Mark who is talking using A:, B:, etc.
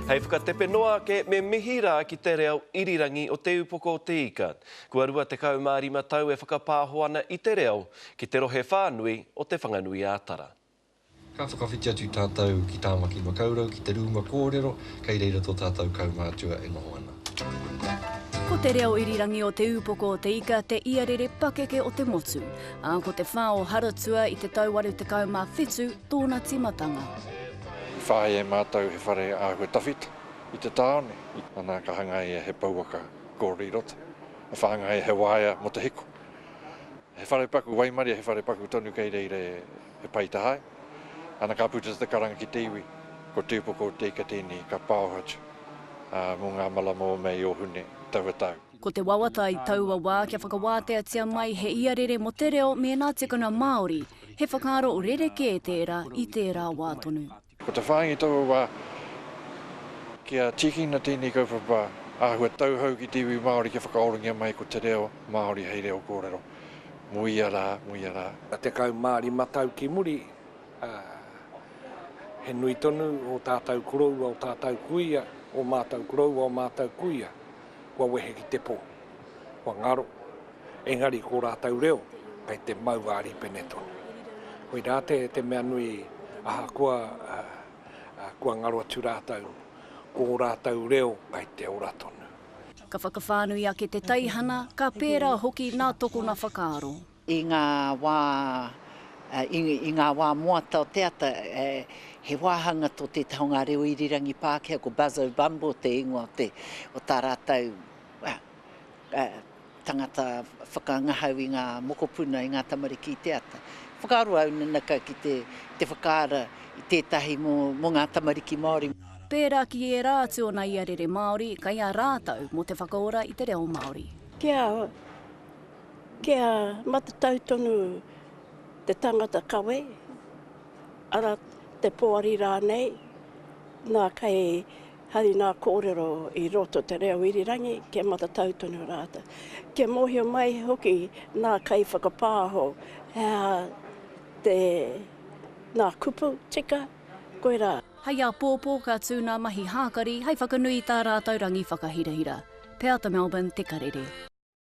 A: Hei whakatepe noa ake, me mihi rā ki te reo irirangi o Te Upoko o Te Ika. Kua 25 tau e whakapāho ana i te reo ki te rohe whānui o Te Whanganui-ā-Tara.
B: Ka whakawhiti atu tātou ki Tāmaki Makaurau ki te rūma kōrero, kei reira tō tātou kaumātua e noho ana.
C: Ko te reo irirangi o Te Ūpoko o Te Ika te iarere pakeke o te motu, ā, ko te whā o Haratua i te tau 87 tōna tīmatanga.
B: I whāia e mātou he whare āhua tawhito i te tāone, ana ka hangaia he pouaka kōrero i roto, ka whāngaia he waea mō te hiko. He whare paku waimaria, he whare paku tonu kei reira e pai te hae. Ana ka puta te karanga ki te iwi, ko Te Upoko o Te Ika tēnei ka paoho atu mō ngā marama o Mei, o Hune, taua tau.
C: Ko te wawata i taua wā kia whakawāteatia mai he iarere mō te reo me nā tikanga Māori, he whakaaro rerekē tērā i tērā wā tonu.
B: Ko te whāinga i taua wā, kia tīkina tēnei kaupapa āhua tauhou ki te iwi Māori kia whakaorangia mai ko te reo Māori hei reo kōrero mō ia rā, mō ia rā.
D: 15 tau ki muri, he nui tonu ō tātou koroua, ō tātou kuia, ō mātou koroua, ō mātou kuia, kua wehe ki te pō, kua ngaro. Engari ko rātou reo kei te mau ā-rīpene tonu. Koirā te, te mea nui ahakoa kua ngaro atu rātou, ko ō rātou reo kei te ora tonu.
C: Ka whakawhānui ake te teihana, ka pērā hoki nā tokona whakaaro.
E: I ngā wā, i, i ngā wā moata o te ata, he wāhanga tō tētahi o ngā reo irirangi Pākehā, ko Buzzo Bumble te ingoa o te, o tā rātou, tangata whakangahau i ngā mokopuna, i ngā tamariki i te ata. Whakaaro au nanaka ki te, te whakaara i tētahi mō, mō ngā tamariki Māori.
C: Pērā ki ērā atu o nā iarere Māori, kei a rātou mō te whakaora i te reo Māori.
F: Kia, kia matatau tonu te tangata kawe, ara te poari rānei, nā kei Hari nā kōrero i roto te reo irirangi kia matatau tonu rātou. Kia mōhio mai hoki nā kaiwhakapāho he aha te nā kupu tika, koirā.
C: Hei āpōpō ka tū nā mahi hākari hei whakanui i tā rātou rangi whakahirahira. Peata Melbourne, Te Karere.